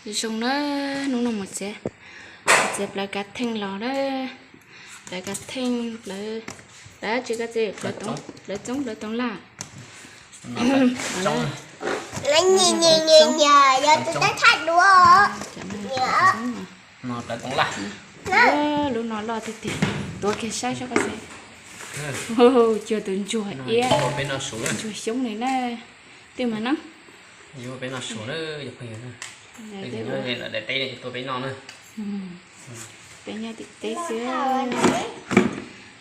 Zoo na, hnub no mus txiav, txiav plawv kav theej los na. Plawv kav theej, plawv, plawv dab tsi koj txiv? Plawv txoob, plawv toov laj. Lub no loj tiag tiag, tuav kiag saib seb koj txiv. Cuag tus ntsuag iab, ntsuag xyoob li na. Twj mas no. Peb nyob tim teb xwb.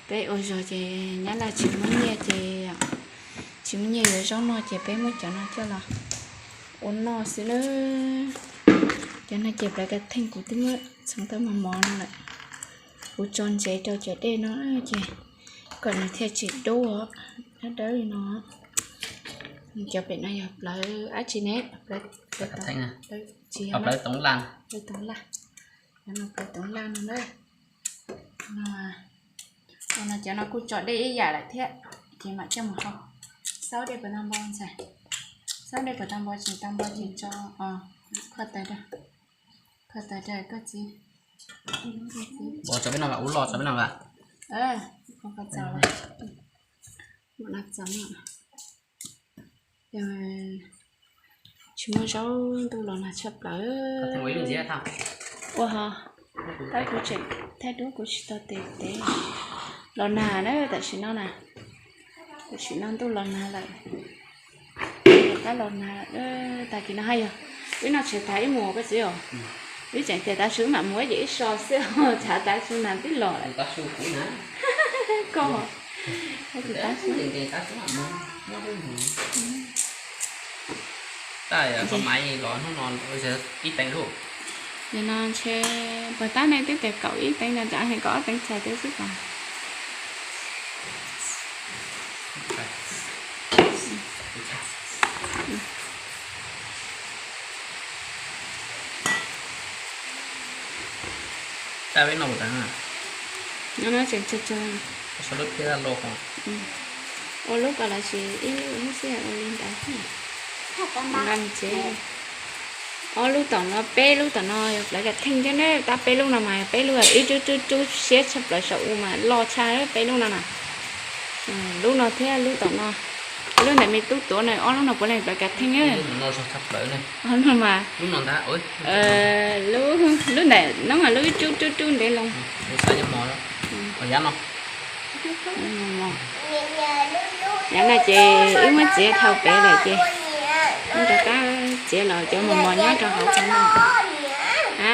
Peb ua zog ces nyab laj tsis muaj nyiaj ces, tsis muaj nyiaj yuav zaub noj ces peb muab cov no coj los ua noj xwb na. Cov no ces plawv kav theej kuv twb muab txhoov tau mos mos no lawm. Kuv tso ntsev rau cov dej no ces kom nws thiaj tsis dub, dawb dawb li no. Cov pem no yog plawv dab tsi ne? Plawv toov laj. Cov no plawv toov laj no na. Cov no kuj tso dej ib yam lawm thiab, ces mam coj mus hau. Xaub dej puas tau npo ntxhais? Xaub dej puas tau npo? Tsis tau npo ces tso, kho taws rau, kho taws rau koj txiv. Ua tso peb no, ua loj tso peb no. Tsis muaj zaub ntuj los nag tshaj plaws. Ua ho, tab kuv tseem thaij duab kuv tsis tau tes tes. Los nag na tam sim no na. Tam sim no ntuj los nag lawm. Tab los nag, tag kis no haj yog wb noj tshais tas ib mus koj txiv os. Wb tseem tias tav su wb mam mus ib ces ib so xwb, tshav tav su nag twb los lawm. Koj, tab su, tab su, tab su. Nim no ntshe puas tab nej twb tias kaum ib teev no, tsam hais kaum ob teev txhais twb xwb ko. Tab peb noj puas tag? Noj tseem tsawg tsawg. Ua lub ko los sis ib lub xwb ua li ntawd. Nqa mus tsev. Ob lub tom no, peb lub tom no yog plawv kav theej thiab ne, tab peb lub no mas peb lub ib rub rub rub siab tshaj plaws saum u mas loj tshaj peb lub no na. Lub no thiab lub tom no, lub ntawm me tub tuav na, ob lub no puav leej plawv kav theej. Ob lub mas, lub ntawm no mas lub ib rub rub rub ntev loo. Yav no ces wb muab txiav dhau pem lawm ces wb rov qab txiav los cov mos mos nyob rau hauv qhov no. A,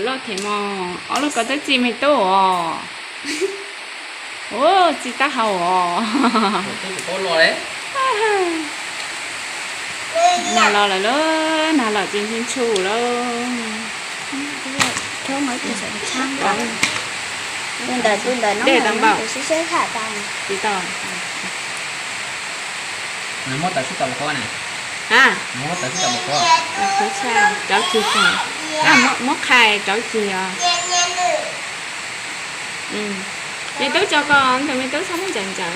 loj them mos, ob lub ko twb txi me tub os. Ua txi taub hau os. Nag los lawm lauj, nag los ces ntshua ntshua lauj. Dej tau npaum, tsis tau. Muab tawm sib tau qhov na. A, cov kig, muab qhai cov kig os. Me tub tso ko, ntawm me tub txhob muab ncaws ncaws.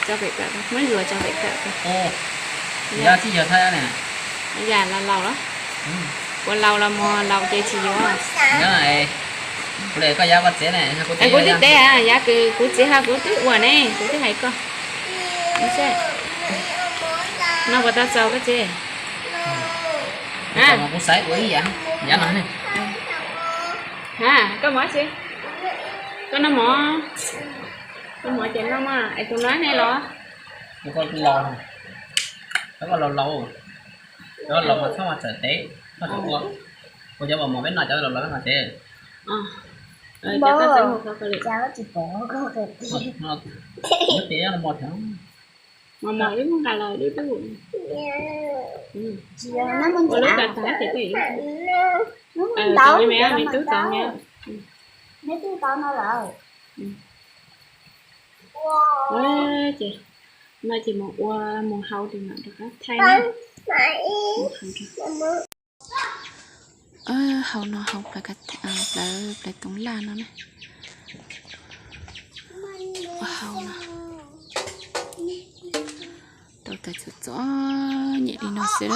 Tso pem kawm, muab zuas tso pem kawm. Yog laus laus los, ua laus los mos laus ces tsis yuav. Kuv twb teb, yav kuv txiv hais kuv twb ua ne, kuv twb hais koj. No puas tau txaus koj txiv? Kuv xaiv ua ib yam, yav no ne. Ha, koj mov tsi? Koj noj mov. Koj mov ces noj mas es tus no ne los? Koj laus laus, koj laus mas txhob mas txawm tev, koj txhob ua. Kuv cov mos mos peb noj, cov laus laus peb mas tev. Mos mos ib muab nqa los dub dub. Ua lub ko tag ces, me tub tod me. Ces no ces mus ua, mus hau tus no rov qab thaij na. Hau no hau plawv, plawv toov laj no na. Ua hau no tau tas txom txom Nyem li no xwb.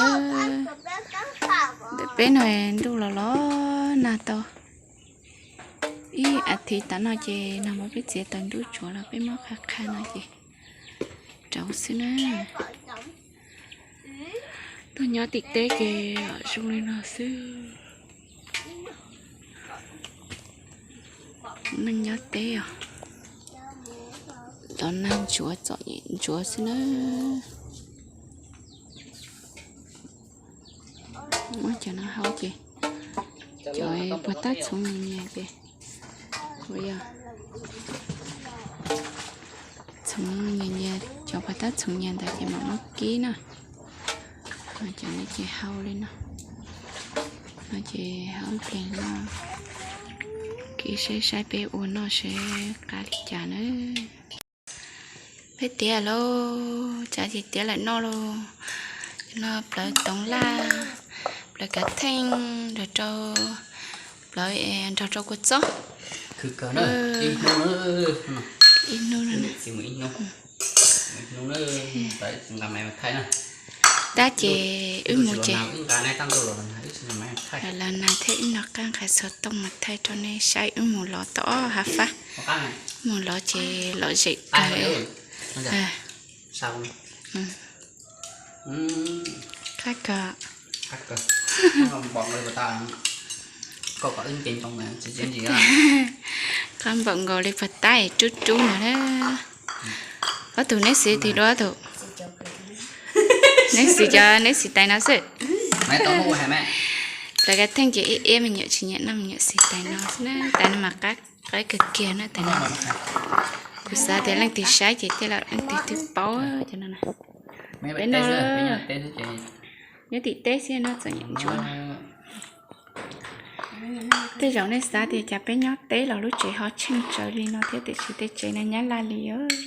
Ntawm peb no ntuj los los nag tau ib as thiv tas no ces nag hmo peb txiav taws nruab tsuav los peb muab qha qha no ces rauv xwb na. Tuaj nyob tim teb ces zoo li no xwb. Neeg nyob teb os, los nag ntsuav txom nyem ntsuav xwb na. Muab cov no hau ces cov puas tab txhoov nyias nyias ces, yog txhoov nyias nyias, cov puas tab txhoov nyias ntawd ces mam muab kib na. Cov no ces hau li no, no ces hau ib pliag no, kib seb saib peb ua noj seb qab li cas na. Peb tiav lauj, tsav ces tiav lawm noj lauj. No plawv toov laj, plawv kav theej, nrog rau, plawv nrog rau kua txob. Ib hnub, ib hnub. Tab ces wb mus ces lawv nag thiab wb noj qab nqa xov tooj mus thaij rau nej saib wb mus lov tom hav fab. Mus lov ces lom zem kawg. Qab kawg. Qab npaum nkaus li puas tab es rub rub no na. Ob tug neb xws twg dua ob tug? Neb xws cov neb xws tais no xwb. Plawv kav theej ces ib iab me nyuam tsis nyiam noj me nyuam xws tais no xwb na, tais no mas qab kawg kiag na tais no. Kuv xav tias leej twg saib ces thiaj li leej twg twb paub cov no na. Peb noj, nyob tim teb xwb no txom nyem ntsuav. Tej zaum nej xav tias cas peb nyob teb los lub tsev ho tsheej tsawv li no thiab tiam sis tej tsev no nyab laj li os.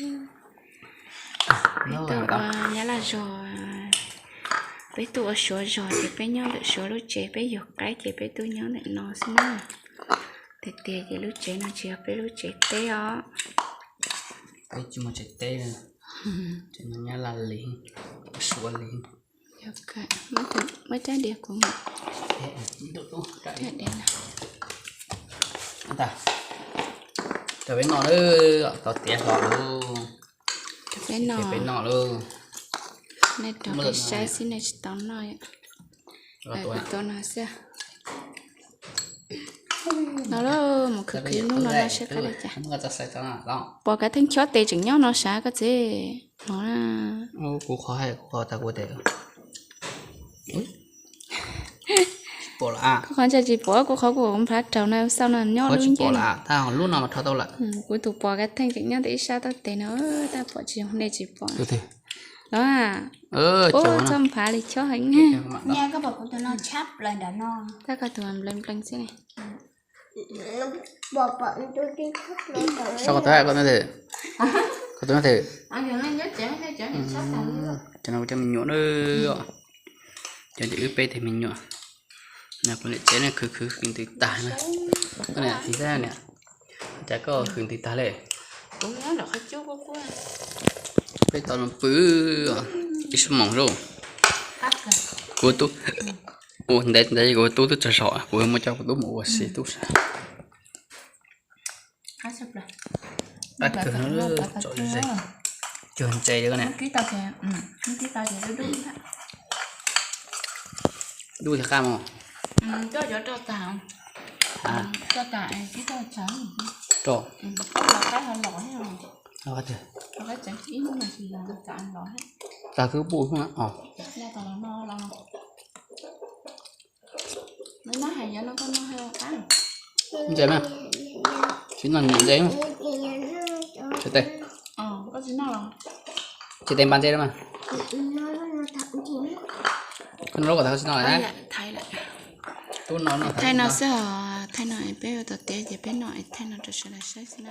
Peb tuaj ua nyab laj zog, peb tuaj ua suav zog ces peb nyob ntawm suav lub tsev, peb yug qaib ces peb tuaj nyob ntawm no xwb na. Tiag tiag ces lub tsev no tsis yog peb lub tsev teb os. Peb tsis muaj tsev teb, tsev no nyab laj li, suav li. Muab rab diav kuv, rab diav no. Rau peb noj lawm, tau tiav hlo lawm. Rau peb noj, peb noj lawm. Nej rov qab saib xwb nej tsis tau noj. Tua no xwb. No lawm, mus khwv khwv hnub no no saib qab li cas. Pom kav theej chob tes tseem nyob no sav koj txiv. Hnov na. Kuv qhov hais kuv qhov tas kuv tes. Kuv qhov ntshai tsis pom, kuv qhov kuv nphav raug na, xauj no nyob lub ncej. Tab lub no mas rho tau lawm. Kuv tus pom kav theej tseem nyob ntawm ib sab tau tes no, tab pom tsis zoo nej tsis pom. Los, txhob nphav li chob heev. Tab koj tus nplees nplees xwb ne. Sab qhov twg koj tus no thiab? Cov no kuv cov me nyuam na, cov no wb peb teg me nyuam. Kuv niam tsev ne khwv khwv khwv ntws tag na. Koj niam txiv thiab niam, cas koj khwv ntws tag li? Peb tau no pw ib xuab moos lauj. Kuv tub, ua ntev ntev kuv tub twb tsaug zog, kuv muab coj kuv tub mus ua si tub sab. Qab kawg, tsom ze, cuag ntses li ne. Dub thiab qab mog. Rau, tag twb pub os. Ntses mas, tsis noj ntses mas. Tsis tes, tsis tes npaj ntses mas. Koj noj lub kom tag koj tsis noj lawm na. Thaij no xwb os, thaij no peb ua tau tiav ces peb noj es thaij no rau sawv daws saib xwb na.